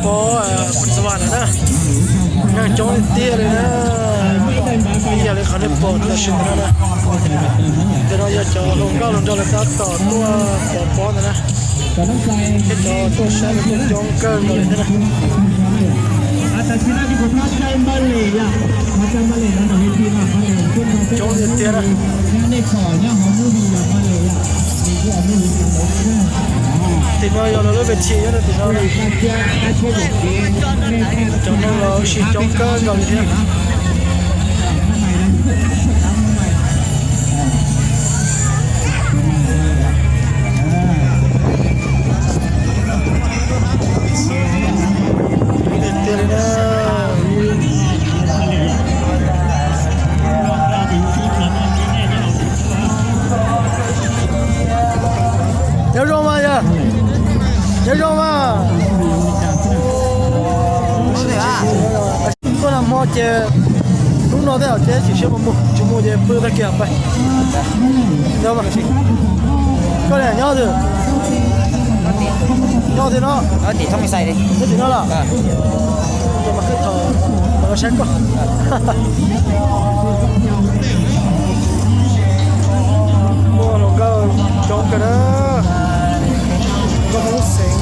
Pob Phoos Xas Vas na, neeg coob tiag tiag li na. Ib yam li qhov nej pom tam sim no na, ntawm no yog cov hluas nkauj hluas nraug lawv tab tom tuaj pov pob ntawd na. Thiab cov tuaj saib los kuj coob kawg nkaus li thiab na. Coob tiag tiag na. Tim no yog lawv lub ves thim nyob rau tim no. Cov neeg los ua si coob kawg nkaus li thiab. Tiag tiag li na. Nyob zoo mas yog, nyob zoo mas. Tuaj nag hmo ces hnub no tej zaum ces tsis siab mus, tsis mus ces pw tag kis pais. Koj niam nyob twg? Nyob twg no? Nyob tim no los? Ces mas koj thaum mas los saib koj. Muaj hluas nkauj coob kawg na, hluas nkauj Hmoob xeev.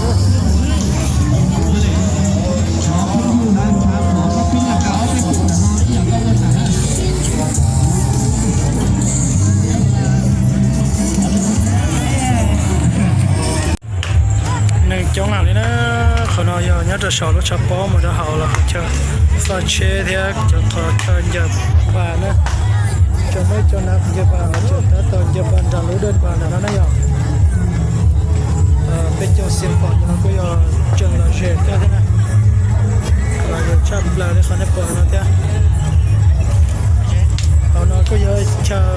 Neeg coob heev li na. Qhov no yog nyob rau saum lub tshav pob mus rau hauv los qhov chaw faj tsheb thiab cov qhov chaw ncaws pas na. Cov meb cov nav ncaws pas, cov tab tom ncaws pas nram lub dej pas ntawm no na yog. Peb cov xiam pom no kuj yog tseem lom zem kawg thiab na. Lom zem tshaj plaws li qhov nej pom no thiab. Hauv no kuj yog chaw,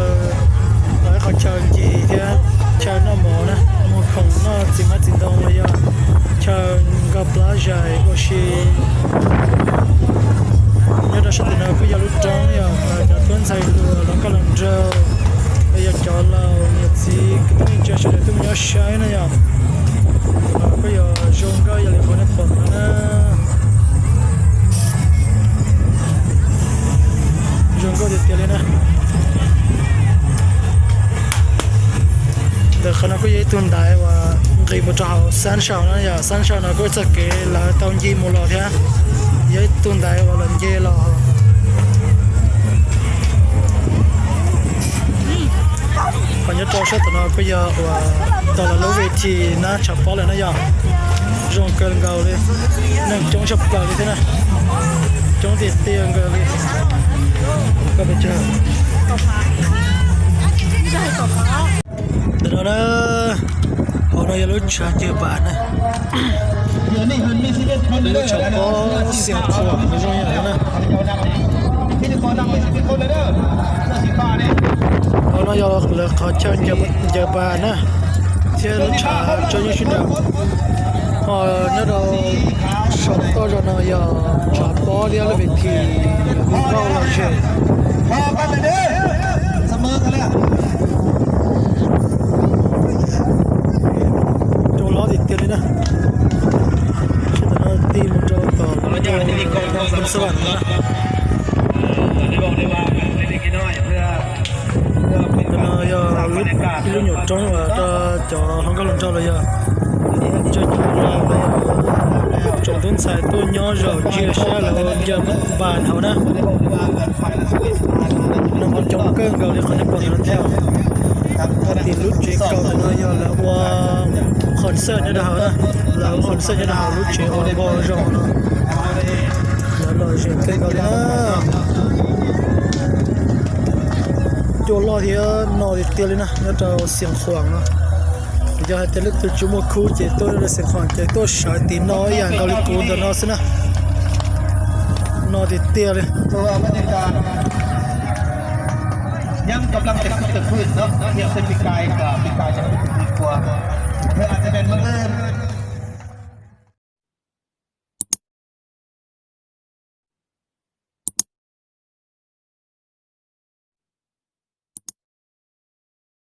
ib qhov chaw ncig thiab chaw noj mov na, muag khoom noj txiv hmab txiv ntoo los yog chaw nkaug plab zais ua si. Nyob rau sab tim no kuj yog lub roob, yog cov tub ntxhais hluas los nkauj hluas nraug, los yog cov laus niam txiv kwv tij neej tsa sawv daws tuaj mus nyob saib na yog. Kuj yog zoo nkauj yog li qhov nej pom no na. Zoo nkauj tiag tiag li na. Ntawm qhov no kuj yog ib tug ntaiv uas nqis mus rau hauv Xab Sau na yog, Xab Sau no kuj txoj kev lawv tau nce mus los thiab. Yog ib tug ntaiv uas lawv nce los. Qhov nyob rau sab tom no kuj yog uas tau lawv lub ves thim nab tshav pob lawm na yog. Zoo kawg nkaus li, neeg coob tshaj plaws li thiab na. Coob tiag tiag nkaus li. Koj pes tsawg? Ntawm no na, hauv no yog lub tshav ncaws pas na. Lub tshav pob Xias Khuam zoo yam no na. Hauv no yog lawv qhov chaw ncaws pas na, thiab lub tshav tso nyob sib nraud. Ho nyob rau saum toj zog no yog tshav pob thiab lub ves thim nkauj lom zem. Zoo loj tiag tiag li na. Sab tom no ti mus rau tom Phoos Xas Vas no na. Tom no yog ib lub nyuam roob uas rau cov hluas nkauj hluas nraug los yog tsoom hluas nraug los yog tsoom tub ntxhais tuaj nyob zaum ntsia saib lawv ncaws pas hauv na. Neeg coob kawg nkaus li qhov nej pom ntawm no thiab. Tim lub tsev kaus ntawm no yog lawv ua qhov xaj nyob rau hauv na, lawv ua qhov xaj nyob rau hauv lub tsev uas npog zoo no. Lawv lom zem kawg nkaus li na. Cua loj thiab no tiag tiag li na, nyob rau Xias Khuam no. Yog hais tias leej twg tsis muaj khub ces tuaj rau Xias Khuam ces tuaj sawv tim no ib yam nkaus li kuv ntawm no xwb na. No tiag tiag li.